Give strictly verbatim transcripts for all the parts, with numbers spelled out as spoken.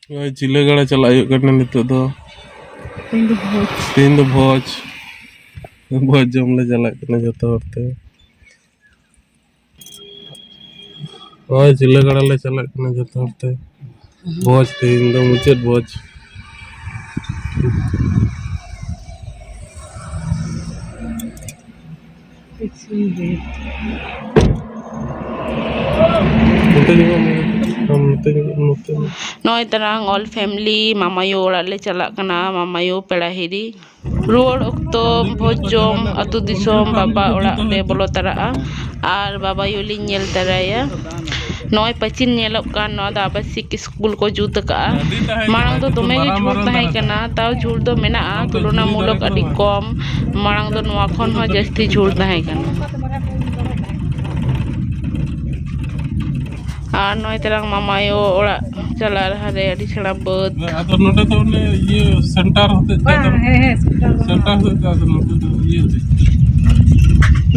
ᱱᱚᱜᱼᱚᱭ ᱪᱤᱞᱟᱹᱜᱟᱲᱟ ᱪᱟᱞᱟᱜ ᱦᱩᱭᱩᱜ ᱠᱟᱱᱟ ᱱᱤᱛᱚᱜ ᱫᱚ᱾ ᱛᱮᱦᱮᱧ ᱫᱚ ᱵᱷᱚᱡᱽ᱾ ᱛᱮᱦᱮᱧ ᱫᱚ ᱵᱷᱚᱡᱽ᱾ ᱵᱷᱚᱡᱽ ᱡᱚᱢ ᱞᱮ ᱪᱟᱞᱟᱜ ᱠᱟᱱᱟ ᱡᱚᱛᱚ ᱦᱚᱲ ᱛᱮ᱾ ᱱᱚᱜᱼᱚᱭ ᱪᱤᱞᱟᱹᱜᱟᱲᱟ ᱞᱮ ᱪᱟᱞᱟᱜ ᱠᱟᱱᱟ ᱡᱚᱛᱚ ᱦᱚᱲ ᱛᱮ᱾ ᱵᱷᱚᱡᱽ ᱛᱮᱦᱮᱧ ᱫᱚ ᱢᱩᱪᱟᱹᱫ ᱵᱷᱚᱡᱽ᱾ ᱱᱚᱛᱮ ᱧᱚᱜᱚᱜ ᱢᱮ᱾ ᱟᱢ ᱱᱚᱛᱮ ᱧᱚᱜᱚᱜ ᱢᱮ, ᱱᱚᱛᱮ ᱧᱚᱜᱚᱜ ᱢᱮ᱾ ᱱᱚᱜᱼᱚᱭ ᱛᱟᱨᱟᱝ all family ᱢᱟᱢᱟᱭᱳ ᱚᱲᱟᱜ ᱞᱮ ᱪᱟᱞᱟᱜ ᱠᱟᱱᱟ, ᱢᱟᱢᱟᱭᱳ ᱯᱮᱲᱟ ᱦᱤᱨᱤ᱾ ᱨᱩᱣᱟᱹᱲ ᱚᱠᱛᱚ ᱵᱷᱚᱡᱽ ᱡᱚᱢ ᱟᱹᱛᱩ ᱫᱤᱥᱚᱢ ᱵᱟᱵᱟ ᱚᱲᱟᱜ ᱞᱮ ᱵᱚᱞᱚ ᱛᱟᱨᱟᱜᱼᱟ᱾ ᱟᱨ ᱵᱟᱵᱟᱭᱳ ᱞᱤᱧ ᱧᱮᱞ ᱛᱟᱨᱟᱭᱟ᱾ ᱱᱚᱜᱼᱚᱭ ᱯᱟᱹᱪᱤᱱ ᱧᱮᱞᱚᱜ ᱠᱟᱱ, ᱱᱚᱣᱟ ᱫᱚ ᱟᱵᱟᱥᱤᱠ ᱥᱠᱩᱞ ᱠᱚ ᱡᱩᱛ ᱟᱠᱟᱫᱼᱟ᱾ ᱢᱟᱲᱟᱝ ᱫᱚ ᱫᱚᱢᱮ ᱜᱮ ᱡᱷᱩᱲ ᱛᱟᱦᱮᱸ ᱠᱟᱱᱟ, ᱛᱟᱣ ᱡᱷᱩᱲ ᱫᱚ ᱢᱮᱱᱟᱜᱼᱟ, ᱛᱩᱞᱚᱱᱟᱢᱩᱞᱚᱠ ᱟᱹᱰᱤ ᱠᱚᱢ᱾ ᱢᱟᱲᱟᱝ ᱫᱚ ᱱᱚᱣᱟ ᱠᱷᱚᱱ ᱦᱚᱸ ᱡᱟᱹᱥᱛᱤ ᱡᱷᱩᱲ ᱛᱟᱦᱮᱸ ᱠᱟᱱᱟ᱾ ᱟᱨ ᱱᱚᱜᱼᱚᱭ ᱛᱟᱨᱟᱝ ᱢᱟᱢᱟᱭᱳ ᱚᱲᱟᱜ ᱪᱟᱞᱟᱜ ᱞᱟᱦᱟ ᱨᱮ ᱟᱹᱰᱤ ᱥᱮᱬᱟ ᱵᱟᱹᱫᱽ᱾ ᱟᱫᱚ ᱱᱚᱰᱮ ᱫᱚ ᱚᱱᱮ ᱤᱭᱟᱹ center ᱦᱚᱛᱮᱡ ᱛᱮ ᱟᱫᱚ, ᱦᱮᱸ, ᱦᱮᱸ, center ᱫᱚ ᱵᱟᱝ᱾ Center ᱦᱚᱛᱮᱡ ᱛᱮ ᱟᱫᱚ ᱱᱚᱰᱮ ᱫᱚ ᱤᱭᱟᱹ ᱦᱚᱛᱮᱡ ᱛᱮ᱾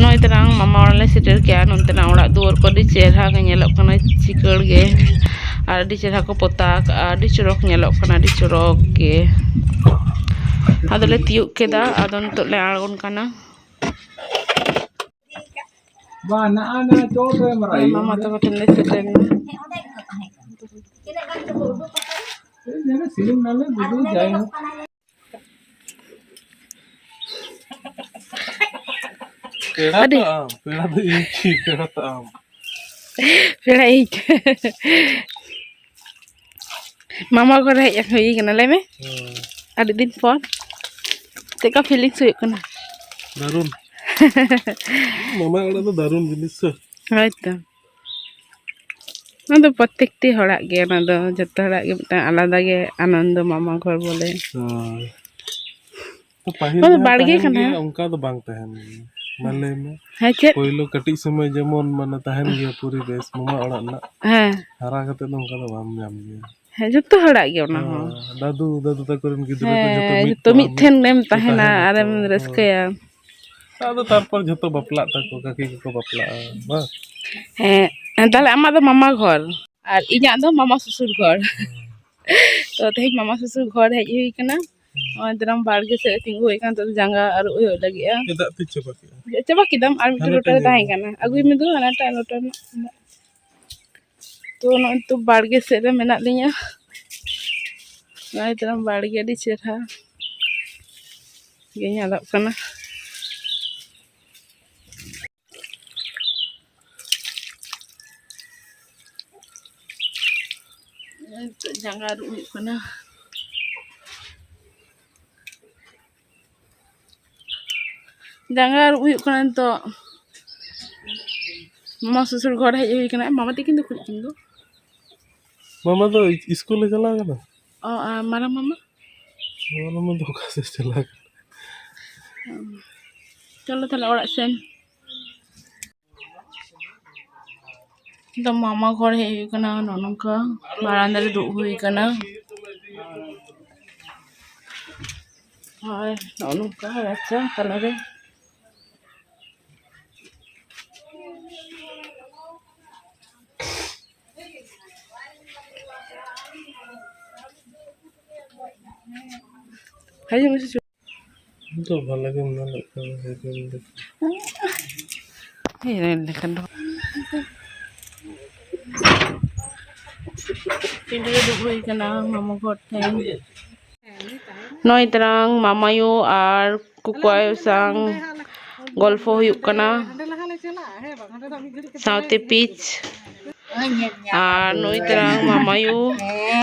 ᱱᱚᱜᱼᱚᱭ ᱛᱟᱨᱟᱝ ᱢᱟᱢᱟ ᱚᱲᱟᱜ ᱞᱮ ᱥᱮᱴᱮᱨ ᱠᱮᱜᱼᱟ᱾ ᱱᱚᱱᱛᱮᱱᱟᱜ ᱚᱲᱟᱜ ᱫᱩᱣᱟᱹᱨ ᱠᱚ ᱟᱹᱰᱤ ᱪᱮᱦᱨᱟ ᱜᱮ ᱧᱮᱞᱚᱜ ᱠᱟᱱᱟ, ᱪᱤᱠᱟᱹᱲ ᱜᱮ, ᱟᱨ ᱟᱹᱰᱤ ᱪᱮᱦᱨᱟ ᱠᱚ ᱯᱚᱛᱟᱣ ᱠᱟᱜᱼᱟ, ᱟᱹᱰᱤ ᱪᱚᱨᱚᱠ ᱧᱮᱞᱚᱜ ᱠᱟᱱᱟ, ᱟᱹᱰᱤ ᱪᱚᱨᱚᱠ ᱜᱮ᱾ ᱟᱫᱚᱞᱮ ᱛᱤᱭᱳᱜ ᱠᱮᱫᱟ, ᱟᱫᱚ ᱱᱤᱛᱚᱜ ᱞᱮ ᱟᱬᱜᱚᱱ ᱠᱟᱱᱟ᱾ ᱵᱟ, ᱱᱟᱜᱼᱟ ᱱᱟ ᱪᱚᱴ ᱨᱮ ᱢᱟᱨᱟᱝ ᱢᱟᱢᱟ ᱛᱟᱠᱚ ᱴᱷᱮᱱ ᱞᱮ ᱥᱮᱴᱮᱨ ᱮᱱᱟ᱾ ᱮᱭ ᱡᱟᱦᱟᱸ ᱥᱤᱞᱤᱝ ᱱᱟᱞᱮ ᱵᱩᱡᱩ ᱡᱟᱭ ᱦᱳᱠ᱾ ᱯᱮᱲᱟ ᱟᱹᱰᱤ ᱛᱚ ᱟᱢ, ᱯᱮᱲᱟ ᱫᱚ ᱤᱧ ᱠᱤ, ᱯᱮᱲᱟ ᱛᱚ ᱟᱢ᱾ ᱯᱮᱲᱟ ᱤᱧ᱾ ᱢᱟᱢᱟ ᱜᱷᱚᱨ ᱦᱮᱡ ᱦᱩᱭ ᱠᱟᱱᱟ, ᱞᱟᱹᱭ ᱢᱮ᱾ ᱦᱮᱸ᱾ ᱟᱹᱰᱤ ᱫᱤᱱ ᱯᱚᱨ᱾ ᱪᱮᱫ ᱞᱮᱠᱟ feelings ᱦᱩᱭᱩᱜ ᱠᱟᱱᱟ? ᱫᱟᱨᱩᱱ᱾ ᱢᱟᱢᱟ ᱚᱲᱟᱜ ᱫᱚ ᱫᱟᱨᱩᱱ ᱡᱤᱱᱤᱥ ᱥᱮ᱾ ᱦᱳᱭ ᱛᱚ᱾ ᱚᱱᱟ ᱫᱚ ᱯᱨᱚᱛᱮᱠᱴᱤ ᱦᱚᱲᱟᱜ ᱜᱮ, ᱚᱱᱟ ᱫᱚ ᱡᱚᱛᱚ ᱦᱚᱲᱟᱜ ᱜᱮ ᱢᱤᱫᱴᱟᱝ ᱟᱞᱟᱫᱟ ᱜᱮ ᱟᱱᱚᱱᱫᱚ ᱢᱟᱢᱟ ᱜᱷᱚᱨ ᱵᱚᱞᱮ᱾ ᱦᱳᱭ᱾ ᱛᱚ ᱯᱟᱹᱦᱤᱞ ᱚᱱᱟ ᱫᱚ ᱡᱟᱦᱟᱸ ᱵᱟᱲᱜᱮ ᱛᱟᱦᱮᱱ ᱠᱟᱱᱟ᱾ ᱜᱮᱭᱟ, ᱚᱱᱠᱟ ᱫᱚ ᱵᱟᱝ ᱛᱟᱦᱮᱱ ᱜᱮᱭᱟ᱾ ᱢᱟ ᱞᱟᱹᱭ ᱢᱮ᱾ ᱦᱮᱸ, ᱪᱮᱫ? ᱯᱳᱭᱞᱳ ᱠᱟᱹᱴᱤᱡ ᱥᱚᱢᱚᱭ ᱡᱮᱢᱚᱱ ᱢᱟᱱᱮ ᱛᱟᱦᱮᱱ ᱜᱮᱭᱟ ᱯᱚᱨᱤᱵᱮᱥ ᱢᱟᱢᱟ ᱚᱲᱟᱜ ᱨᱮᱱᱟᱜ, ᱦᱮᱸ᱾ ᱦᱟᱨᱟ ᱠᱟᱛᱮ ᱫᱚ ᱚᱱᱠᱟ ᱫᱚ ᱵᱟᱢ ᱧᱟᱢ ᱜᱮᱭᱟ᱾ ᱦᱮᱸ, ᱡᱚᱛᱚ ᱦᱚᱲᱟᱜ ᱜᱮ ᱚᱱᱟ ᱦᱚᱸ᱾ ᱦᱮᱸ, ᱫᱟᱫᱩ, ᱫᱟᱫᱩ ᱛᱟᱠᱚ ᱨᱮᱱ ᱜᱤᱫᱽᱨᱟᱹ ᱠᱚ ᱦᱮᱸ, ᱡᱚᱛᱚ ᱢᱤᱫ ᱡᱚᱛᱚ ᱠᱚᱲᱟ ᱢᱤᱫ ᱴᱷᱮᱱ ᱜᱮᱢ ᱛᱟᱦᱮᱱᱟ ᱛᱟᱦᱮᱱᱟ ᱟᱨᱮᱢ ᱛᱚ᱾ ᱨᱟᱹᱥᱠᱟᱹᱭᱟ᱾ ᱟᱫᱚ ᱛᱟᱨᱯᱚᱨ ᱡᱷᱚᱛᱚ ᱵᱟᱯᱞᱟᱜ ᱛᱟᱠᱚ, ᱠᱟᱠᱤ ᱠᱚᱠᱚ ᱵᱟᱯᱞᱟᱜᱼᱟ, ᱵᱟᱝ? ᱦᱮᱸ, ᱛᱟᱦᱞᱮ ᱟᱢᱟᱜ ᱫᱚ ᱢᱟᱢᱟ ᱜᱷᱚᱨ ᱟᱨ ᱤᱧᱟᱹᱜ ᱫᱚ ᱢᱟᱢᱟ ᱥᱚᱥᱩᱨ ᱜᱷᱚᱨ᱾ ᱦᱮᱸ᱾ ᱛᱚ ᱛᱮᱦᱮᱧ ᱢᱟᱢᱟ ᱥᱚᱥᱩᱨ ᱜᱷᱚᱨ ᱦᱮᱡ ᱦᱩᱭ ᱠᱟᱱᱟ᱾ ᱱᱚᱜᱼᱚᱭ ᱫᱟᱨᱟᱢ ᱵᱟᱲᱜᱮ ᱥᱮᱫ ᱨᱮ ᱛᱤᱸᱜᱩ ᱦᱩᱭ ᱠᱟᱱᱟ, ᱛᱚ ᱡᱟᱸᱜᱟ ᱟᱹᱨᱩᱵ ᱦᱩᱭᱩᱜ ᱞᱟᱹᱜᱤᱫᱼᱟ᱾ ᱪᱮᱫᱟᱜ ᱯᱮ ᱪᱟᱵᱟ ᱠᱮᱫᱟ? ᱪᱟᱵᱟ ᱠᱮᱫᱟᱢ, ᱟᱨ ᱢᱤᱫᱴᱮᱱ ᱦᱟᱱᱮ ᱞᱚᱴᱟ ᱨᱮ ᱴᱟᱭᱤᱢ ᱛᱟᱦᱮᱸ ᱠᱟᱱᱟ, ᱟᱹᱜᱩᱭ ᱢᱮ ᱫᱩ, ᱦᱟᱱᱟᱴᱟᱜ ᱞᱚᱴᱟ ᱨᱮᱱᱟᱜ᱾ ᱛᱚ ᱱᱚᱜᱼᱚᱭ ᱛᱚ ᱵᱟᱲᱜᱮ ᱥᱮᱫ ᱨᱮ ᱢᱮᱱᱟᱜ ᱞᱤᱧᱟᱹ᱾ ᱱᱚᱜᱼᱚᱭ ᱛᱟᱨᱟᱢ ᱵᱟᱲᱜᱮ ᱟᱹᱰᱤ ᱪᱮᱦᱨᱟ ᱜᱮ ᱧᱮᱞᱚᱜ ᱠᱟᱱᱟ᱾ ᱱᱤᱛᱚᱜ ᱡᱟᱸᱜᱟ ᱟᱹᱨᱩᱵ ᱦᱩᱭᱩᱜ ᱠᱟᱱᱟ᱾ ᱡᱟᱸᱜᱟ ᱟᱹᱨᱩᱵ ᱦᱩᱭᱩᱜ ᱠᱟᱱᱟ ᱱᱤᱛᱚᱜ᱾ ᱢᱟᱢᱟ ᱥᱚᱥᱩᱨ ᱜᱷᱚᱨ ᱦᱮᱡ ᱦᱩᱭ ᱠᱟᱱᱟ᱾ ᱢᱟᱢᱟ ᱛᱤᱠᱤᱱ ᱫᱚ ᱠᱷᱩᱞ ᱠᱤᱱ ᱫᱚ᱾ ᱢᱟᱢᱟ ᱫᱚ ᱤᱥᱠᱩᱞ ᱮ ᱪᱟᱞᱟᱣ ᱠᱟᱱᱟ᱾ ᱚ, ᱟᱨ ᱢᱟᱨᱟᱝ ᱢᱟᱢᱟ? ᱢᱟᱨᱟᱝ ᱢᱟᱢᱟ ᱫᱚ ᱚᱠᱟ ᱥᱮᱫ ᱪᱟᱞᱟᱣ ᱠᱟᱱᱟ? ᱪᱚᱞᱚ ᱛᱟᱦᱞᱮ ᱚᱲᱟᱜ ᱥᱮᱱ᱾ ᱫᱚ ᱢᱟᱢᱟ ᱜᱷᱚᱨ ᱦᱮᱡ ᱦᱩᱭ ᱠᱟᱱᱟ᱾ ᱱᱚᱜᱼᱚ ᱱᱚᱝᱠᱟ ᱵᱟᱨᱟᱱᱫᱟ ᱨᱮ ᱫᱩᱲᱩᱵ ᱦᱩᱭ ᱠᱟᱱᱟ᱾ ᱟᱨ ᱱᱚᱜᱼᱚ ᱱᱚᱝᱠᱟ ᱨᱟᱪᱟ ᱛᱟᱞᱟᱨᱮ᱾ ᱦᱤᱡᱩᱜ ᱢᱮᱥᱮ᱾ ᱫᱚ ᱵᱷᱟᱞᱮ ᱜᱮᱢ ᱧᱮᱞᱚᱜ ᱠᱟᱱᱟ, ᱦᱤᱨᱳᱭᱤᱱ ᱞᱮᱠᱟ᱾ ᱦᱤᱨᱳᱭᱤᱱ ᱞᱮᱠᱟ ᱫᱚ᱾ ᱯᱤᱸᱰᱟᱹ ᱨᱮ ᱫᱩᱲᱩᱵ ᱦᱩᱭ ᱠᱟᱱᱟ ᱢᱟᱢᱟ ᱜᱷᱚᱨ ᱴᱷᱮᱱ᱾ ᱱᱚᱜᱼᱚᱭ ᱛᱟᱨᱟᱝ ᱢᱟᱢᱟᱭᱳ ᱟᱨ ᱠᱩᱠᱩ ᱟᱭᱳ ᱥᱟᱝ ᱜᱚᱞᱯᱷᱚ ᱦᱩᱭᱩᱜ ᱠᱟᱱᱟ, ᱥᱟᱶᱛᱮ ᱯᱤᱪ᱾ ᱟᱨ ᱱᱩᱭ ᱛᱟᱨᱟᱝ ᱢᱟᱢᱟᱭᱩ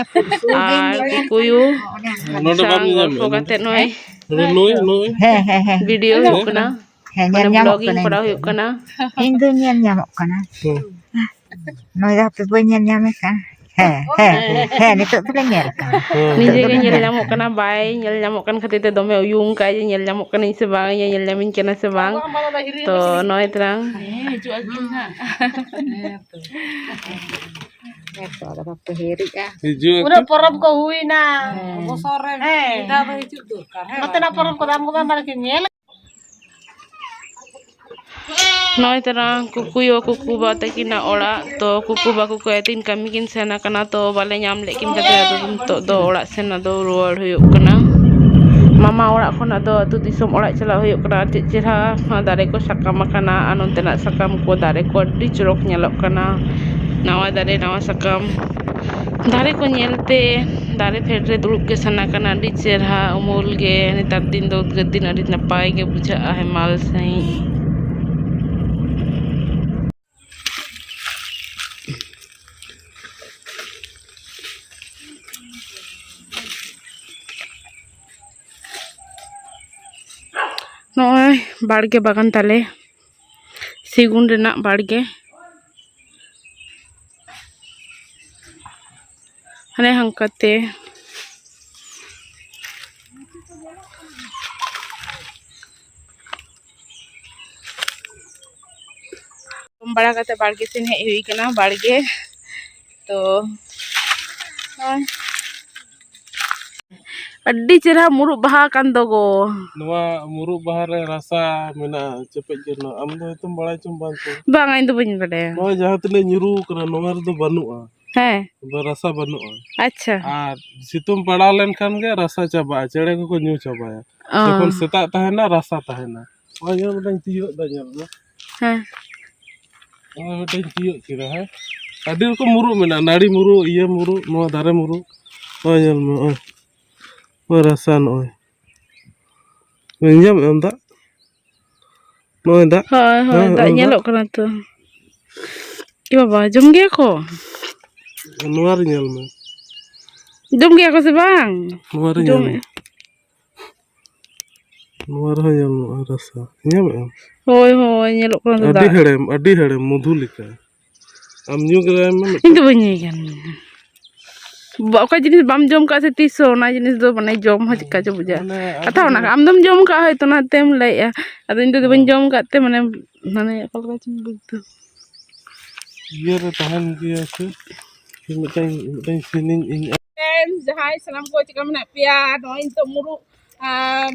ᱟᱨ ᱠᱩᱠᱩᱭᱩ ᱱᱚᱰᱮ ᱵᱟᱢ ᱥᱟᱶ ᱧᱮᱧᱟᱢ ᱜᱚᱞᱯᱷᱚ ᱠᱟᱛᱮ ᱱᱩᱭ ᱱᱩᱭ, ᱱᱩᱭ᱾ ᱦᱮᱸ, ᱦᱮᱸ, ᱦᱮᱸ᱾ ᱵᱷᱤᱰᱤᱭᱳ ᱦᱩᱭᱩᱜ ᱠᱟᱱᱟ᱾ ᱦᱮᱸ, ᱢᱟᱱᱮ ᱧᱮᱞ ᱧᱟᱢᱚᱜ ᱵᱞᱚᱜᱤᱝ ᱠᱟᱱᱟ ᱠᱚᱨᱟᱣ ᱤᱧ ᱫᱚ᱾ ᱦᱩᱭᱩᱜ ᱠᱟᱱᱟ᱾ ᱤᱧ ᱫᱚ ᱧᱮᱞ ᱧᱟᱢᱚᱜ ᱠᱟᱱᱟ᱾ ᱦᱩᱸ᱾ ᱱᱩᱭ ᱫᱚ ᱦᱟᱯᱮ ᱵᱟᱹᱧ ᱧᱮᱞ ᱧᱟᱢᱮ ᱠᱟᱱᱟ᱾ ᱦᱮᱸ, ᱦᱮᱸ, ᱦᱮᱸ, ᱱᱤᱛᱚᱜ ᱫᱚᱞᱮ ᱧᱮᱞ ᱠᱟᱱᱟ᱾ ᱦᱮᱸ᱾ ᱱᱤᱡᱮ ᱜᱮ ᱧᱮᱞ ᱧᱟᱢᱚᱜ ᱠᱟᱱᱟ, ᱵᱟᱭ ᱧᱮᱞ ᱧᱟᱢᱚᱜ ᱠᱟᱱ ᱠᱷᱟᱹᱛᱤᱨ ᱛᱮ ᱫᱚᱢᱮ ᱩᱭᱩᱝ ᱠᱟᱭ ᱡᱮ ᱧᱮᱞ ᱧᱟᱢᱚᱜ ᱠᱟᱹᱱᱟᱹᱧ ᱥᱮ ᱵᱟᱝ, ᱤᱧᱮ ᱧᱮᱞ ᱧᱟᱢᱤᱧ ᱠᱟᱱᱟ ᱥᱮ ᱵᱟᱝ᱾ ᱛᱚ ᱱᱚᱜᱼᱚᱭ ᱛᱟᱨᱟᱝ᱾ ᱦᱮᱸ, ᱦᱤᱡᱩᱜ ᱟᱹᱠᱤᱱ ᱦᱟᱸᱜ᱾ ᱦᱮᱸ ᱛᱚ᱾ ᱦᱮᱸ ᱛᱚ, ᱟᱫᱚ ᱵᱟᱯᱮ ᱦᱤᱨᱤᱜᱼᱟ᱾ ᱦᱤᱡᱩᱜ ᱩᱱᱟᱹᱜ ᱟᱹᱠᱤᱱ᱾ ᱯᱚᱨᱚᱵᱽ ᱠᱚ ᱦᱩᱭᱱᱟ᱾ ᱦᱮᱸ᱾ ᱵᱚᱥᱚᱨ ᱨᱮ ᱦᱮᱸ᱾ ᱢᱤᱫ ᱫᱷᱟᱣ ᱫᱚ ᱦᱤᱡᱩᱜ ᱫᱚᱨᱠᱟᱨ, ᱦᱮᱸ ᱵᱟᱝ? ᱱᱚᱛᱮᱱᱟᱜ ᱯᱚᱨᱚᱵᱽ ᱠᱚᱫᱚ ᱟᱢ ᱠᱚ ᱵᱟᱢ ᱵᱟᱲᱟᱭ ᱠᱮᱫ ᱧᱮᱞ? ᱱᱚᱜᱼᱚᱭ ᱛᱟᱨᱟ ᱠᱩᱠᱩᱭᱳ ᱠᱩᱠᱩᱵᱟ ᱛᱟᱹᱠᱤᱱᱟᱜ ᱚᱲᱟᱜ᱾ ᱛᱚ ᱠᱩᱠᱩᱵᱟ ᱠᱩᱠᱩᱭᱟᱹ ᱛᱤᱱ ᱠᱟᱹᱢᱤ ᱠᱤᱱ ᱥᱮᱱ ᱟᱠᱟᱱᱟ, ᱛᱚ ᱵᱟᱞᱮ ᱧᱟᱢ ᱞᱮᱫ ᱠᱤᱱ ᱠᱷᱟᱹᱛᱤᱨ ᱟᱫᱚ ᱱᱤᱛᱚᱜ ᱫᱚ ᱚᱲᱟᱜ ᱥᱮᱱ ᱟᱫᱚ ᱨᱩᱣᱟᱹᱲ ᱦᱩᱭᱩᱜ ᱠᱟᱱᱟ᱾ ᱢᱟᱢᱟ ᱚᱲᱟᱜ ᱠᱷᱚᱱ ᱟᱫᱚ ᱟᱹᱛᱩ ᱫᱤᱥᱚᱢ ᱚᱲᱟᱜ ᱪᱟᱞᱟᱜ ᱦᱩᱭᱩᱜ ᱠᱟᱱᱟ᱾ ᱟᱨ ᱪᱮᱫ ᱪᱮᱦᱨᱟ ᱫᱟᱨᱮ ᱠᱚ ᱥᱟᱠᱟᱢ ᱟᱠᱟᱱᱟ, ᱟᱨ ᱱᱚᱱᱛᱮᱱᱟᱜ ᱥᱟᱠᱟᱢ ᱠᱚ ᱫᱟᱨᱮ ᱠᱚ ᱟᱹᱰᱤ ᱪᱚᱨᱚᱠ ᱧᱮᱞᱚᱜ ᱠᱟᱱᱟ᱾ ᱱᱟᱣᱟ ᱫᱟᱨᱮ ᱱᱟᱣᱟ ᱥᱟᱠᱟᱢ, ᱫᱟᱨᱮ ᱠᱚ ᱧᱮᱞ ᱛᱮ ᱫᱟᱨᱮ ᱯᱷᱮᱰ ᱨᱮ ᱫᱩᱲᱩᱵ ᱜᱮ ᱥᱟᱱᱟ ᱠᱟᱱᱟ᱾ ᱟᱹᱰᱤ ᱪᱮᱦᱨᱟ ᱩᱢᱩᱞ ᱜᱮ, ᱱᱮᱛᱟᱨ ᱫᱤᱱ ᱫᱚ ᱩᱫᱽᱜᱟᱹᱨ ᱫᱤᱱ ᱟᱹᱰᱤ ᱱᱟᱯᱟᱭ ᱜᱮ ᱵᱩᱡᱷᱟᱹᱜᱼᱟ ᱦᱮᱢᱟᱞ ᱥᱟᱺᱦᱤᱡ᱾ ᱱᱚᱜᱼᱚᱭ ᱵᱟᱲᱜᱮ ᱵᱟᱜᱟᱱ ᱛᱟᱞᱮ, ᱥᱤᱜᱩᱱ ᱨᱮᱱᱟᱜ ᱵᱟᱲᱜᱮ᱾ ᱦᱟᱱᱮ ᱦᱟᱝᱠᱟᱛᱮ᱾ ᱡᱚᱢ ᱵᱟᱲᱟ ᱠᱟᱛᱮ ᱵᱟᱲᱜᱮ ᱥᱮᱱ ᱦᱮᱡ ᱦᱩᱭ ᱠᱟᱱᱟ, ᱵᱟᱲᱜᱮ᱾ ᱛᱚ, ᱱᱚᱜᱼᱚᱭ ᱟᱹᱰᱤ ᱪᱮᱦᱨᱟ ᱢᱩᱨᱩᱫ ᱵᱟᱦᱟ ᱠᱟᱱ ᱫᱚᱜᱚ᱾ ᱱᱚᱣᱟ ᱢᱩᱨᱩᱫ ᱵᱟᱦᱟ ᱨᱮ ᱨᱟᱥᱟ ᱢᱮᱱᱟᱜᱼᱟ ᱪᱮᱯᱮᱡ ᱡᱚᱱᱚᱜ᱾ ᱟᱢ ᱫᱚ ᱦᱚᱭᱛᱳᱢ ᱵᱟᱲᱟᱭ ᱪᱚᱝ ᱵᱟᱝ ᱪᱚᱝ᱾ ᱵᱟᱝᱟ, ᱤᱧ ᱫᱚ ᱵᱟᱹᱧ ᱵᱟᱰᱟᱭᱟ᱾ ᱱᱚᱜᱼᱚᱭ ᱡᱟᱦᱟᱸ ᱛᱤᱱᱟᱹᱜ ᱧᱩᱨᱩ ᱠᱟᱱᱟ, ᱱᱚᱣᱟ ᱨᱮᱫᱚ ᱵᱟᱹᱱᱩᱜᱼᱟ᱾ ᱦᱮᱸ᱾ ᱨᱟᱥᱟ ᱵᱟᱹᱱᱩᱜᱼᱟ᱾ ᱟᱪᱪᱷᱟ᱾ ᱟᱨ ᱥᱤᱛᱩᱝ ᱯᱟᱲᱟᱣ ᱞᱮᱱᱠᱷᱟᱱ ᱜᱮ ᱨᱟᱥᱟ ᱪᱟᱵᱟᱜᱼᱟ, ᱪᱮᱬᱮ ᱠᱚᱠᱚ ᱧᱩ ᱪᱟᱵᱟᱭᱟ᱾ ᱚ᱾ ᱡᱚᱠᱷᱚᱱ ᱥᱮᱛᱟᱜ ᱛᱟᱦᱮᱱᱟ, ᱨᱟᱥᱟ ᱛᱟᱦᱮᱱᱟ᱾ ᱱᱚᱜᱼᱚᱭ ᱧᱮᱞ, ᱢᱤᱫᱴᱟᱝ ᱛᱤᱭᱳᱜ ᱫᱟ, ᱧᱮᱞ ᱢᱮ᱾ ᱦᱮᱸ᱾ ᱱᱚᱜᱼᱚᱭ ᱢᱤᱫᱴᱟᱝ ᱛᱤᱭᱳᱜ ᱠᱮᱫᱟ, ᱦᱮᱸ᱾ ᱟᱹᱰᱤ ᱨᱚᱠᱚᱢ ᱢᱩᱨᱩᱫ ᱢᱮᱱᱟᱜᱼᱟ, ᱱᱟᱹᱲᱤ ᱢᱩᱨᱩᱫ, ᱤᱭᱟᱹ ᱢᱩᱨᱩᱫ, ᱱᱚᱣᱟ ᱫᱟᱨᱮ ᱢᱩᱨᱩᱫ᱾ ᱱᱚᱜᱼᱚᱭ ᱧᱮᱞ ᱢᱮ, ᱱᱚᱜᱼᱚᱭ᱾ ᱱᱚᱣᱟ ᱨᱟᱥᱟ ᱱᱚᱜᱼᱚᱭ᱾ ᱧᱮᱞ ᱧᱟᱢᱮᱫ ᱟᱢ ᱫᱟᱜ? ᱱᱚᱜᱼᱚᱭ ᱫᱟᱜ᱾ ᱦᱳᱭ, ᱦᱳᱭ, ᱦᱮᱸ, ᱫᱟᱜ ᱚᱱᱟ ᱧᱮᱞᱚᱜ ᱠᱟᱱᱟ ᱛᱚ᱾ ᱮ ᱵᱟᱵᱟ, ᱡᱚᱢ ᱜᱮᱭᱟ ᱠᱚ? ᱱᱚᱣᱟ ᱨᱮ ᱧᱮᱞ ᱢᱮ᱾ ᱡᱚᱢ ᱜᱮᱭᱟ ᱠᱚ ᱥᱮ ᱵᱟᱝ? ᱱᱚᱣᱟ ᱨᱮ ᱧᱮᱞ ᱢᱮ᱾ ᱡᱚᱢᱮᱫ᱾ ᱱᱚᱣᱟ ᱨᱮᱦᱚᱸ ᱧᱮᱞ ᱢᱮ, ᱨᱟᱥᱟ᱾ ᱧᱟᱢᱮᱫ ᱟᱢ? ᱦᱳᱭ, ᱦᱳᱭ, ᱧᱮᱞᱚᱜ ᱠᱟᱱᱟ ᱛᱚ ᱟᱹᱰᱤ ᱫᱟᱜ᱾ ᱦᱮᱲᱮᱢ, ᱟᱹᱰᱤ ᱦᱮᱲᱮᱢ, ᱢᱚᱫᱷᱩ ᱞᱮᱠᱟ᱾ ᱟᱢ ᱧᱩ ᱠᱮᱫᱟᱭ ᱢᱮ ᱢᱤᱫᱴᱟᱝ? ᱤᱧ ᱫᱚ ᱵᱟᱹᱧ ᱧᱩᱭ ᱠᱟᱱ᱾ ᱵᱟ-, ᱚᱠᱟ ᱡᱤᱱᱤᱥ ᱵᱟᱢ ᱡᱚᱢ ᱠᱟᱜ ᱥᱮ ᱛᱤᱥ ᱦᱚᱸ, ᱚᱱᱟ ᱡᱤᱱᱤᱥ ᱫᱚ ᱢᱟᱱᱮ ᱡᱚᱢ ᱦᱚᱸ ᱪᱮᱫᱠᱟ ᱪᱚ ᱵᱩᱡᱷᱟᱹᱜᱼᱟ᱾ ᱢᱟᱱᱮ ᱠᱟᱛᱷᱟ ᱟᱹᱰᱤ ᱚᱱᱟ, ᱦᱮᱲᱮᱢ᱾ ᱟᱢ ᱫᱚᱢ ᱡᱚᱢ ᱠᱟᱜ ᱦᱚᱭᱛᱳ, ᱚᱱᱟᱛᱮᱢ ᱞᱟᱹᱭᱮᱜᱼᱟ᱾ ᱟᱫᱚ ᱤᱧ ᱫᱚ ᱵᱟᱹᱧ ᱦᱮᱸ᱾ ᱡᱚᱢ ᱠᱟᱜ ᱛᱮ ᱢᱟᱱᱮ, ᱢᱟᱱᱮ ᱚᱠᱟ ᱞᱮᱠᱟ ᱪᱚᱧ ᱵᱩᱡᱽ ᱫᱟ᱾ ᱤᱭᱟᱹ ᱨᱮ ᱛᱟᱦᱮᱱ ᱜᱮᱭᱟ ᱥᱮ? ᱢᱤᱫᱴᱟᱝ, ᱢᱤᱫᱴᱟᱝ ᱥᱤᱱᱤᱧ ᱤᱧ Friends, ᱡᱟᱦᱟᱸᱭ ᱥᱟᱱᱟᱢ ᱠᱚ ᱪᱮᱫᱠᱟ ᱢᱮᱱᱟᱜ ᱯᱮᱭᱟ? ᱱᱚᱜᱼᱚᱭ ᱱᱤᱛᱚᱜ ᱢᱩᱨᱩᱫ, ᱟᱢ,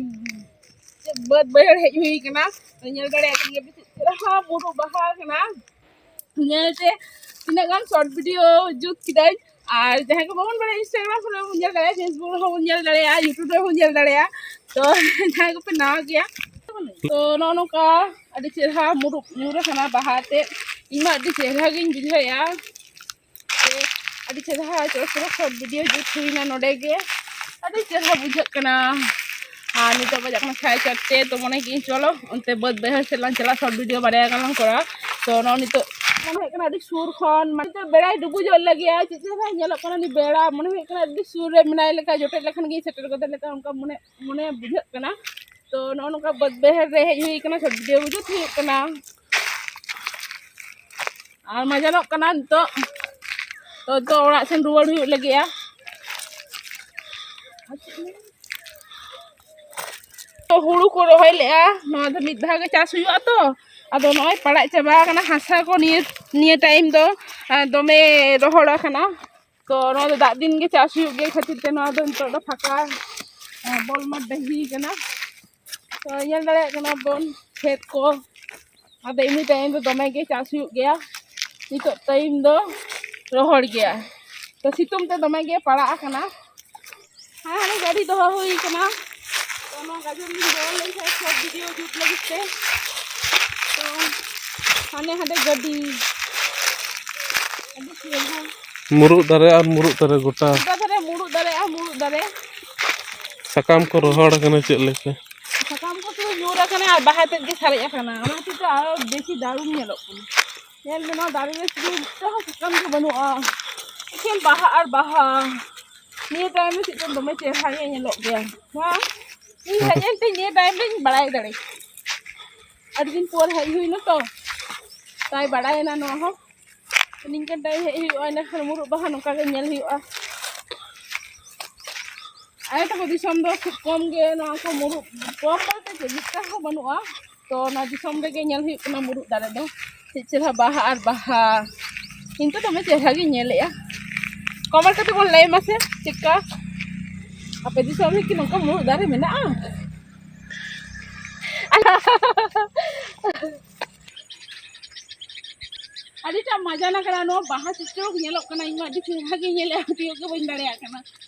ᱵᱟᱹᱫᱽ ᱵᱟᱹᱭᱦᱟᱹᱲ ᱦᱮᱡ ᱦᱩᱭ ᱠᱟᱱᱟ᱾ ᱛᱚ, ᱧᱮᱞ ᱫᱟᱲᱮᱭᱟᱜ ᱠᱟᱱ ᱜᱮᱭᱟ ᱯᱮ ᱪᱮᱫ ᱪᱮᱦᱨᱟ ᱢᱩᱨᱩ ᱵᱟᱦᱟ ᱠᱟᱱᱟ᱾ ᱧᱮᱞᱛᱮ ᱛᱤᱱᱟᱹᱜ ᱜᱟᱱ short video ᱡᱩᱛ ᱠᱤᱫᱟᱹᱧ᱾ ᱟᱨ ᱡᱟᱦᱟᱸᱭ ᱠᱚ ᱵᱟᱵᱚᱱ ᱵᱟᱲᱟᱭᱟ, Instagram ᱠᱚᱨᱮ ᱵᱚᱱ ᱧᱮᱞ ᱫᱟᱲᱮᱭᱟᱜᱼᱟ, Facebook ᱨᱮᱦᱚᱸ ᱵᱚᱱ ᱧᱮᱞ ᱫᱟᱲᱮᱭᱟᱜᱼᱟ, YouTube ᱨᱮᱦᱚᱸ ᱵᱚᱱ ᱧᱮᱞ ᱫᱟᱲᱮᱭᱟᱜᱼᱟ᱾ ᱛᱚ ᱡᱟᱦᱟᱸᱭ ᱠᱚᱯᱮ ᱱᱟᱣᱟ ᱜᱮᱭᱟ, ᱛᱚ ᱱᱚᱜᱼᱚ ᱱᱚᱝᱠᱟ ᱟᱹᱰᱤ ᱪᱮᱦᱨᱟ ᱢᱩᱨᱩ ᱧᱩᱨ ᱟᱠᱟᱱᱟ ᱵᱟᱦᱟ ᱛᱮ᱾ ᱤᱧ ᱢᱟ ᱟᱹᱰᱤ ᱪᱮᱦᱨᱟ ᱜᱤᱧ ᱵᱩᱡᱷᱟᱹᱣᱮᱫᱼᱟ᱾ ᱥᱮ ᱟᱹᱰᱤ ᱪᱮᱦᱨᱟ ᱪᱚᱨᱚᱠ ᱪᱚᱨᱚᱠ short video ᱡᱩᱛ ᱦᱩᱭᱱᱟ ᱱᱚᱰᱮ ᱜᱮ᱾ ᱟᱹᱰᱤ ᱪᱮᱦᱨᱟ ᱵᱩᱡᱷᱟᱹᱜ ᱠᱟᱱᱟ᱾ ᱟᱨ ᱱᱤᱛᱚᱜ ᱵᱟᱡᱟᱜ ᱠᱟᱱᱟ ᱥᱟᱲᱮ ᱪᱟᱨᱴᱮ, ᱛᱚ ᱢᱚᱱᱮ ᱠᱮᱫᱟᱹᱧ ᱪᱚᱞᱚ ᱚᱱᱛᱮ ᱵᱟᱹᱫᱽ ᱵᱟᱹᱭᱦᱟᱹᱲ ᱥᱮᱫ ᱞᱟᱝ ᱪᱟᱞᱟᱜᱼᱟ, short video ᱵᱟᱨᱭᱟ ᱜᱟᱱ ᱞᱟᱝ ᱠᱚᱨᱟᱣᱟ᱾ ᱛᱚ ᱱᱚᱜᱼᱚᱭ ᱱᱤᱛᱚᱜ ᱢᱚᱱᱮ ᱦᱩᱭᱩᱜ ᱠᱟᱱᱟ ᱟᱹᱰᱤ ᱥᱩᱨ ᱠᱷᱚᱱ, ᱢᱟᱱᱮ ᱱᱤᱛᱚᱜ ᱵᱮᱲᱟᱭ ᱰᱩᱵᱩᱡᱚᱜ ᱞᱟᱹᱜᱤᱫᱼᱟ, ᱪᱮᱫ ᱪᱮᱦᱨᱟ ᱧᱮᱞᱚᱜ ᱠᱟᱱᱟ ᱩᱱᱤ ᱵᱮᱲᱟ, ᱢᱚᱱᱮ ᱦᱩᱭᱩᱜ ᱠᱟᱱᱟ ᱟᱹᱰᱤ ᱥᱩᱨ ᱨᱮ ᱢᱮᱱᱟᱭ ᱞᱮᱠᱟ, ᱡᱚᱴᱮᱫ ᱞᱮᱠᱷᱟᱱ ᱜᱮ ᱥᱮᱴᱮᱨ ᱜᱚᱫᱚᱜ ᱞᱮᱠᱟ ᱚᱱᱠᱟ ᱢᱚᱱᱮ, ᱢᱚᱱᱮ ᱵᱩᱡᱷᱟᱹᱜ ᱠᱟᱱᱟ᱾ ᱛᱚ ᱱᱚᱜᱼᱚ ᱱᱚᱝᱠᱟ ᱵᱟᱹᱫᱽ ᱵᱟᱹᱭᱦᱟᱹᱲ ᱨᱮ ᱦᱮᱡ ᱦᱩᱭ ᱠᱟᱱᱟ, short video ᱡᱩᱛ ᱦᱩᱭᱩᱜ ᱠᱟᱱᱟ᱾ ᱟᱨ ᱢᱟᱡᱟᱱᱚᱜ ᱠᱟᱱᱟ ᱱᱤᱛᱚᱜ᱾ ᱛᱚ, ᱛᱚ ᱚᱲᱟᱜ ᱥᱮᱱ ᱨᱩᱣᱟᱹᱲ ᱦᱩᱭᱩᱜ ᱞᱟᱹᱜᱤᱫᱼᱟ᱾ ᱛᱚ, ᱦᱩᱲᱩ ᱠᱚ ᱨᱚᱦᱚᱭ ᱞᱮᱜᱼᱟ, ᱱᱚᱣᱟ ᱫᱚ ᱢᱤᱫ ᱫᱷᱟᱣ ᱜᱮ ᱪᱟᱥ ᱦᱩᱭᱩᱜᱼᱟ ᱛᱚ᱾ ᱟᱫᱚ ᱱᱚᱜᱼᱚᱭ ᱯᱟᱲᱟᱜ ᱪᱟᱵᱟ ᱟᱠᱟᱱᱟ ᱦᱟᱥᱟ ᱠᱚ, ᱱᱤᱭᱟᱹ, ᱱᱤᱭᱟᱹ time ᱫᱚ, ᱟᱨ ᱫᱚᱢᱮ ᱨᱚᱦᱚᱲ ᱟᱠᱟᱱᱟ᱾ ᱛᱚ ᱱᱚᱣᱟ ᱫᱚ ᱫᱟᱜ ᱫᱤᱱ ᱜᱮ ᱪᱟᱥ ᱦᱩᱭᱩᱜ ᱜᱮ ᱠᱷᱟᱹᱛᱤᱨ ᱛᱮ ᱱᱚᱣᱟ ᱫᱚ ᱱᱤᱛᱚᱜ ᱫᱚ ᱯᱷᱟᱸᱠᱟ, ᱟᱨ, ᱵᱚᱞ ᱢᱟᱴ ᱰᱟᱹᱦᱤ ᱠᱟᱱᱟ᱾ ᱛᱚ ᱧᱮᱞ ᱫᱟᱲᱮᱭᱟᱜ ᱠᱟᱱᱟ ᱵᱚᱱ ᱠᱷᱮᱛ ᱠᱚ᱾ ᱟᱫᱚ ᱮᱢᱱᱤ time ᱫᱚ ᱫᱚᱢᱮ ᱜᱮ ᱪᱟᱥ ᱦᱩᱭᱩᱜ ᱜᱮᱭᱟ, ᱱᱤᱛᱚᱜ time ᱫᱚ ᱨᱚᱦᱚᱲ ᱜᱮᱭᱟ᱾ ᱛᱚ ᱥᱤᱛᱩᱝ ᱛᱮ ᱫᱚᱢᱮ ᱜᱮ ᱯᱟᱲᱟᱜ ᱟᱠᱟᱱᱟ᱾ ᱦᱮᱸ, ᱦᱟᱱᱮ ᱜᱟᱹᱰᱤ ᱫᱚᱦᱚ ᱦᱩᱭ ᱠᱟᱱᱟ᱾ ᱛᱚ ᱱᱚᱣᱟ ᱜᱟᱡᱚᱨ ᱞᱤᱧ ᱫᱚᱦᱚ ᱞᱮᱱ ᱠᱷᱟᱱ short video ᱡᱩᱛ ᱞᱟᱹᱜᱤᱫ ᱛᱮ᱾ ᱛᱚ ᱦᱟᱱᱮ ᱦᱟᱸᱰᱮ ᱜᱟᱹᱰᱤ᱾ ᱟᱹᱰᱤ ᱪᱮᱦᱨᱟ᱾ ᱢᱩᱨᱩᱫ ᱫᱟᱨᱮ ᱟᱨ ᱢᱩᱨᱩᱫ ᱫᱟᱨᱮ ᱜᱚᱴᱟ᱾ ᱜᱚᱴᱟ ᱫᱷᱟᱨᱮ ᱢᱩᱨᱩᱫ ᱫᱟᱨᱮ ᱟᱨ ᱢᱩᱨᱩᱫ ᱫᱟᱨᱮ᱾ ᱥᱟᱠᱟᱢ ᱠᱚ ᱨᱚᱦᱚᱲ ᱟᱠᱟᱱᱟ ᱪᱮᱫ ᱞᱮᱠᱟ? ᱥᱟᱠᱟᱢ ᱠᱚ ᱯᱩᱨᱟᱹ ᱧᱩᱨ ᱟᱠᱟᱱᱟ ᱟᱨ ᱵᱟᱦᱟ ᱛᱮᱫ ᱜᱮ ᱥᱟᱨᱮᱡ ᱟᱠᱟᱱᱟ, ᱚᱱᱟ ᱠᱷᱟᱹᱛᱤᱨ ᱛᱮ ᱟᱨᱚ ᱵᱮᱥᱤ ᱫᱟᱨᱩᱱ ᱧᱮᱞᱚᱜ ᱠᱟᱱᱟ᱾ ᱧᱮᱞ ᱢᱮ, ᱱᱚᱣᱟ ᱫᱟᱨᱮ ᱨᱮ ᱥᱩᱫᱷᱩ ᱢᱤᱫᱴᱟᱝ ᱦᱚᱸ ᱥᱟᱠᱟᱢ ᱜᱮ ᱵᱟᱹᱱᱩᱜᱼᱟ, ᱮᱠᱮᱱ ᱵᱟᱦᱟ ᱟᱨ ᱵᱟᱦᱟ᱾ ᱱᱤᱭᱟᱹ time ᱨᱮ ᱪᱮᱫ ᱪᱚᱝ ᱫᱚᱢᱮ ᱪᱮᱦᱨᱟ ᱜᱮ ᱧᱮᱞᱚᱜ ᱜᱮᱭᱟ᱾ ᱦᱮᱸ, ᱤᱧ ᱦᱮᱡ ᱮᱱ ᱛᱤᱧ ᱱᱤᱭᱟᱹ time ᱨᱤᱧ ᱵᱟᱲᱟᱭ ᱫᱟᱲᱮ ᱠᱮᱫᱟ᱾ ᱟᱹᱰᱤ ᱫᱤᱱ ᱯᱚᱨ ᱦᱮᱡ ᱦᱩᱭᱱᱟ ᱛᱚ, ᱛᱟᱭ ᱵᱟᱲᱟᱭᱮᱱᱟ ᱱᱚᱣᱟ ᱦᱚᱸ᱾ ᱱᱤᱝᱠᱟᱹᱱ time ᱦᱮᱡ ᱦᱩᱭᱩᱜᱼᱟ, ᱤᱱᱟᱹᱠᱷᱟᱱ ᱢᱩᱨᱩᱫ ᱵᱟᱦᱟ ᱱᱚᱝᱠᱟ ᱜᱮ ᱧᱮᱞ ᱦᱩᱭᱩᱜᱼᱟ᱾ ᱟᱞᱮ ᱛᱟᱠᱚ ᱫᱤᱥᱚᱢ ᱫᱚ ᱠᱷᱩᱵ ᱠᱚᱢ ᱜᱮ ᱱᱚᱣᱟ ᱠᱚ ᱢᱩᱨᱩᱫ, ᱠᱚᱢ ᱵᱚᱞᱛᱮ ᱪᱮᱫ, ᱢᱤᱫᱴᱟᱝ ᱦᱚᱸ ᱵᱟᱹᱱᱩᱜᱼᱟ᱾ ᱛᱚ ᱚᱱᱟ ᱫᱤᱥᱚᱢ ᱨᱮᱜᱮ ᱧᱮᱞ ᱦᱩᱭᱩᱜ ᱠᱟᱱᱟ ᱢᱩᱨᱩᱫ ᱫᱟᱨᱮ ᱫᱚ, ᱪᱮᱫ ᱪᱮᱦᱨᱟ ᱵᱟᱦᱟ ᱟᱨ ᱵᱟᱦᱟ᱾ ᱤᱧ ᱛᱚ ᱫᱚᱢᱮ ᱪᱮᱦᱨᱟ ᱜᱤᱧ ᱧᱮᱞᱮᱜᱼᱟ᱾ Comment ᱠᱟᱛᱮ ᱵᱚᱱ ᱞᱟᱹᱭ ᱢᱟᱥᱮ ᱪᱮᱫᱠᱟ ᱟᱯᱮ ᱫᱤᱥᱚᱢ ᱨᱮ ᱠᱤ ᱱᱚᱝᱠᱟ ᱢᱩᱨᱩᱫ ᱫᱟᱨᱮ ᱢᱮᱱᱟᱜᱼᱟ? ᱟᱹᱰᱤᱴᱟ ᱢᱟᱡᱟᱱ ᱟᱠᱟᱱᱟ ᱱᱚᱣᱟ ᱵᱟᱦᱟ ᱪᱮᱫ ᱪᱚᱨᱚᱠ ᱧᱮᱞᱚᱜ ᱠᱟᱱᱟ᱾ ᱤᱧ ᱢᱟ ᱟᱹᱰᱤ ᱪᱮᱦᱨᱟ ᱜᱤᱧ ᱧᱮᱞᱮᱫᱼᱟ, ᱛᱤᱭᱳᱜ ᱜᱮ ᱵᱟᱹᱧ ᱫᱟᱲᱮᱭᱟᱜ ᱠᱟᱱᱟ᱾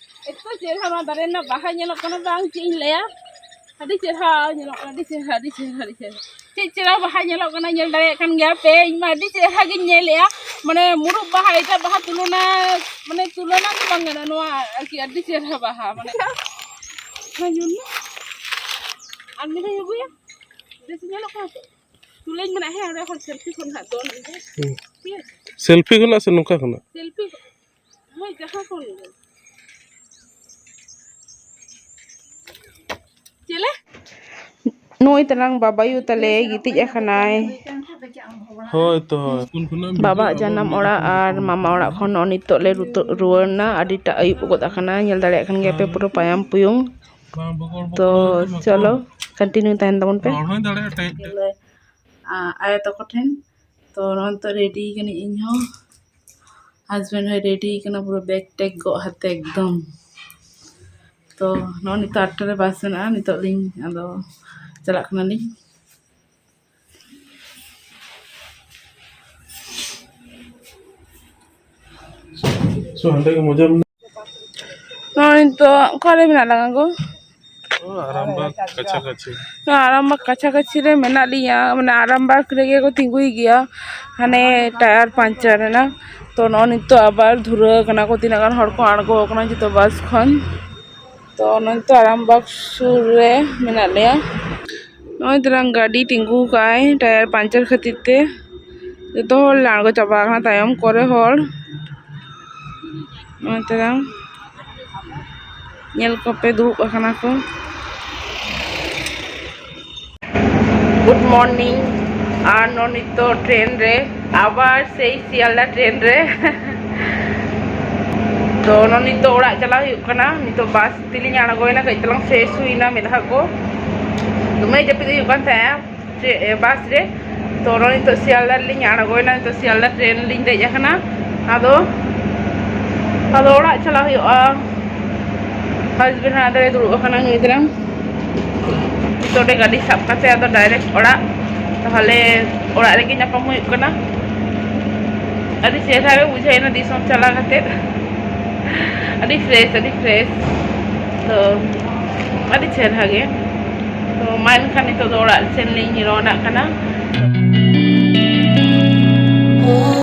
ᱮᱛᱚ ᱪᱮᱦᱨᱟ ᱱᱚᱣᱟ ᱫᱟᱨᱮ ᱨᱮᱱᱟᱜ ᱵᱟᱦᱟ ᱧᱮᱞᱚᱜ ᱠᱟᱱᱟ, ᱵᱟᱝ ᱪᱮᱫ ᱤᱧ ᱞᱟᱹᱭᱟ, ᱟᱹᱰᱤ ᱪᱮᱦᱨᱟ ᱧᱮᱞᱚᱜ ᱠᱟᱱᱟ, ᱟᱹᱰᱤ ᱪᱮᱦᱨᱟ, ᱟᱹᱰᱤ ᱪᱮᱦᱨᱟ, ᱟᱹᱰᱤ ᱪᱮᱦᱨᱟ᱾ ᱪᱮᱫ ᱪᱮᱦᱨᱟ ᱵᱟᱦᱟ ᱧᱮᱞᱚᱜ ᱠᱟᱱᱟ, ᱧᱮᱞ ᱫᱟᱲᱮᱭᱟᱜ ᱠᱟᱱ ᱜᱮᱭᱟ ᱯᱮ᱾ ᱤᱧ ᱢᱟ ᱟᱹᱰᱤ ᱪᱮᱦᱨᱟ ᱜᱤᱧ ᱧᱮᱞᱮᱜᱼᱟ, ᱢᱟᱱᱮ ᱢᱩᱨᱩᱫ ᱵᱟᱦᱟ ᱮᱴᱟᱜ ᱵᱟᱦᱟ ᱛᱩᱞᱚᱱᱟ, ᱢᱟᱱᱮ ᱛᱩᱞᱚᱱᱟ ᱜᱮ ᱵᱟᱝ ᱜᱟᱱᱚᱜᱼᱟ ᱱᱚᱣᱟ ᱟᱨᱠᱤ, ᱟᱹᱰᱤ ᱪᱮᱦᱨᱟ ᱵᱟᱦᱟ᱾ ᱢᱟᱱᱮ ᱚᱱᱟ ᱧᱩᱨ ᱱᱟ᱾ ᱟᱨ ᱢᱤᱫ ᱫᱷᱟᱣ ᱟᱹᱜᱩᱭᱟ, ᱵᱮᱥ ᱧᱮᱞᱚᱜ ᱠᱟᱱᱟ ᱛᱚ? ᱛᱩᱞᱟᱹᱧ ᱢᱮᱱᱟᱜᱼᱟ, ᱦᱮᱸ, ᱚᱸᱰᱮ ᱠᱷᱚᱱ ᱥᱮᱞᱯᱷᱤ ᱠᱷᱚᱱ ᱦᱟᱸᱜ ᱫᱚᱱ ᱤᱧ, ᱦᱮᱸ? ᱦᱩᱸ᱾ ᱴᱷᱤᱠ ᱟᱪᱷᱮ? ᱥᱮᱞᱯᱷᱤ ᱠᱷᱚᱱᱟᱜ ᱥᱮ ᱱᱚᱝᱠᱟ ᱠᱷᱚᱱᱟᱜ? ᱥᱮᱞᱯᱷᱤ ᱦᱳᱭ, ᱡᱟᱦᱟᱸ ᱠᱷᱚᱱ ᱜᱮ᱾ ᱪᱮᱞᱮ? ᱱᱩᱭ ᱛᱟᱞᱟᱝ ᱵᱟᱵᱟᱭᱩ ᱛᱟᱞᱮ ᱜᱤᱛᱤᱡ ᱟᱠᱟᱱᱟᱭ᱾ ᱦᱳᱭ ᱛᱚ, ᱦᱳᱭ᱾ ᱵᱟᱵᱟᱣᱟᱜ ᱡᱟᱱᱟᱢ ᱚᱲᱟᱜ ᱟᱨ ᱢᱟᱢᱟ ᱚᱲᱟᱜ ᱠᱷᱚᱱ ᱱᱚᱜᱼᱚᱭ ᱱᱤᱛᱚᱜ ᱞᱮ ᱨᱩᱛᱟᱹ-, ᱨᱩᱣᱟᱹᱲ ᱮᱱᱟ᱾ ᱟᱹᱰᱤᱴᱟ ᱟᱹᱭᱩᱵ ᱜᱚᱫ ᱟᱠᱟᱱᱟ, ᱧᱮᱞ ᱫᱟᱲᱮᱭᱟᱜ ᱠᱟᱱ ᱜᱮᱭᱟ ᱯᱮ, ᱯᱩᱨᱟᱹ ᱯᱟᱭᱟᱢ ᱯᱩᱭᱩᱝ᱾ ᱛᱚ ᱪᱚᱞᱚ, ᱠᱚᱱᱴᱤᱱᱤᱭᱩ ᱛᱟᱦᱮᱱ ᱛᱟᱵᱚᱱ ᱯᱮ᱾ ᱨᱚᱲ ᱦᱚᱸᱭ ᱫᱟᱲᱮᱭᱟᱜᱼᱟ, ᱴᱷᱤᱠ ᱜᱮᱭᱟ᱾ ᱟᱭᱳ ᱛᱟᱠᱚ ᱴᱷᱮᱱ᱾ ᱛᱚ ᱱᱚᱜᱼᱚᱭ ᱱᱤᱛᱚᱜ ᱨᱮᱰᱤ ᱠᱟᱹᱱᱟᱹᱧ ᱤᱧ ᱦᱚᱸ᱾ ᱦᱟᱡᱵᱮᱱᱰ ᱦᱚᱸᱭ ᱨᱮᱰᱤ ᱠᱟᱱᱟ ᱯᱩᱨᱟᱹ ᱵᱮᱜᱽ ᱴᱮᱜᱽ ᱜᱚᱜ ᱦᱟᱛᱮ ᱮᱠᱫᱚᱢ᱾ ᱛᱚ ᱱᱚᱜᱼᱚᱭ ᱱᱤᱛᱚᱜ ᱟᱴᱴᱟ ᱨᱮ ᱵᱟᱥ ᱢᱮᱱᱟᱜᱼᱟ, ᱱᱤᱛᱚᱜ ᱞᱤᱧ ᱟᱫᱚ ᱪᱟᱞᱟᱜ ᱠᱟᱱᱟᱞᱤᱧ᱾ ᱥᱚ ᱦᱟᱸᱰᱮ ᱜᱮ ᱢᱚᱡᱟ ᱢᱮᱱᱟᱜᱼᱟ᱾ ᱱᱚᱜᱼᱚᱭ ᱱᱤᱛᱚᱜ ᱚᱠᱟᱨᱮ ᱢᱮᱱᱟᱜ ᱞᱟᱝᱟ ᱜᱚ? ᱚ, ᱟᱨᱟᱢᱵᱟᱜᱽ ᱠᱟᱪᱷᱟ ᱠᱟᱪᱷᱤ᱾ ᱱᱚᱣᱟ ᱟᱨᱟᱢᱵᱟᱜᱽ ᱠᱟᱪᱷᱟ ᱠᱟᱪᱷᱤ ᱨᱮ ᱢᱮᱱᱟᱜ ᱞᱤᱧᱟ, ᱢᱟᱱᱮ ᱟᱨᱟᱢᱵᱟᱜᱽ ᱨᱮᱜᱮ ᱠᱚ ᱛᱤᱸᱜᱩᱭ ᱜᱮᱭᱟ, ᱦᱟᱱᱮ ᱴᱟᱭᱟᱨ ᱯᱟᱧᱪᱟᱨ ᱨᱮᱱᱟᱜ᱾ ᱛᱚ ᱱᱚᱜᱼᱚᱭ ᱱᱤᱛᱚᱜ ᱟᱵᱟᱨ ᱫᱷᱩᱨᱟᱹ ᱠᱟᱱᱟ ᱠᱚ, ᱛᱤᱱᱟᱹᱜ ᱜᱟᱱ ᱦᱚᱲ ᱠᱚ ᱟᱬᱜᱚ ᱟᱠᱟᱱᱟ ᱡᱚᱛᱚ ᱵᱟᱥ ᱠᱷᱚᱱ᱾ ᱛᱚ ᱱᱚᱜᱼᱚᱭ ᱱᱤᱛᱚᱜ ᱟᱨᱟᱢᱵᱟᱜᱽ ᱥᱩᱨ ᱨᱮ ᱢᱮᱱᱟᱜ ᱞᱮᱭᱟ᱾ ᱱᱚᱜᱼᱚᱭ ᱛᱟᱞᱟᱝ ᱜᱟᱹᱰᱤ ᱛᱤᱸᱜᱩ ᱠᱟᱜᱼᱟᱭ ᱴᱟᱭᱟᱨ ᱯᱟᱧᱪᱟᱨ ᱠᱷᱟᱹᱛᱤᱨ ᱛᱮ᱾ ᱡᱚᱛᱚ ᱦᱚᱲ ᱞᱮ ᱟᱬᱜᱚ ᱪᱟᱵᱟ ᱟᱠᱟᱱᱟ, ᱛᱟᱭᱚᱢ ᱠᱚᱨᱮ ᱦᱚᱲ᱾ ᱱᱚᱜᱼᱚᱭ ᱛᱟᱞᱟᱝ ᱧᱮᱞ ᱠᱚᱯᱮ, ᱫᱩᱲᱩᱵ ᱟᱠᱟᱱᱟ ᱠᱚ᱾ Good morning. ᱟᱨ ᱱᱚᱜᱼᱚᱭ ᱱᱤᱛᱚᱜ ᱴᱨᱮᱱ ᱨᱮ, ᱟᱵᱟᱨ ᱥᱮᱭ ᱥᱤᱭᱟᱞᱫᱟ ᱴᱨᱮᱱ ᱨᱮ᱾ ᱛᱚ ᱱᱚᱜᱼᱚᱭ ᱱᱤᱛᱚᱜ ᱚᱲᱟᱜ ᱪᱟᱞᱟᱣ ᱦᱩᱭᱩᱜ ᱠᱟᱱᱟ᱾ ᱱᱤᱛᱚᱜ ᱵᱟᱥ ᱛᱮᱞᱤᱧ ᱟᱬᱜᱚᱭᱮᱱᱟ, ᱠᱟᱹᱡ ᱛᱟᱞᱟᱝ ᱯᱷᱨᱮᱥ ᱦᱩᱭᱱᱟ ᱢᱮᱫᱦᱟ ᱠᱚ, ᱫᱚᱢᱮ ᱡᱟᱹᱯᱤᱫ ᱦᱩᱭᱩᱜ ᱠᱟᱱ ᱛᱟᱦᱮᱸᱜᱼᱟ᱾ ᱪᱮᱫ, ᱮ, ᱵᱟᱥ ᱨᱮ᱾ ᱛᱚ ᱱᱚᱜᱼᱚᱭ ᱱᱤᱛᱚᱜ ᱥᱤᱭᱟᱞᱫᱟ ᱨᱮᱞᱤᱧ ᱟᱬᱜᱚᱭᱮᱱᱟ, ᱱᱤᱛᱚᱜ ᱥᱤᱭᱟᱞᱫᱟ ᱴᱨᱮᱱ ᱨᱮᱞᱤᱧ ᱫᱮᱡ ᱟᱠᱟᱱᱟ᱾ ᱟᱫᱚ, ᱟᱫᱚ ᱚᱲᱟᱜ ᱪᱟᱞᱟᱜ ᱦᱩᱭᱩᱜᱼᱟ᱾ ᱦᱟᱡᱵᱮᱱᱰ ᱦᱟᱸᱰᱮ ᱫᱩᱲᱩᱵ ᱟᱠᱟᱱᱟ, ᱱᱩᱭ ᱛᱟᱞᱟᱝ᱾ ᱱᱤᱛᱚᱜ ᱚᱸᱰᱮ ᱜᱟᱹᱰᱤ ᱥᱟᱵ ᱠᱟᱛᱮ ᱟᱫᱚ direct ᱚᱲᱟᱜ᱾ ᱛᱟᱦᱚᱞᱮ ᱚᱲᱟᱜ ᱨᱮᱜᱮ ᱧᱟᱯᱟᱢ ᱦᱩᱭᱩᱜ ᱠᱟᱱᱟ᱾ ᱟᱹᱰᱤ ᱪᱮᱦᱨᱟ ᱜᱮ ᱵᱩᱡᱷᱟᱹᱣ ᱮᱱᱟ ᱫᱤᱥᱚᱢ ᱪᱟᱞᱟᱣ ᱠᱟᱛᱮ᱾ ᱟᱹᱰᱤ fresh, ᱟᱹᱰᱤ fresh᱾ ᱛᱚ ᱟᱹᱰᱤ ᱪᱮᱦᱨᱟ ᱜᱮ᱾ ᱛᱚ ᱢᱟ ᱮᱱᱠᱷᱟᱱ ᱱᱤᱛᱚᱜ ᱫᱚ ᱚᱲᱟᱜ ᱥᱮᱱ ᱞᱤᱧ ᱨᱚᱣᱟᱱᱟᱜ ᱠᱟᱱᱟ᱾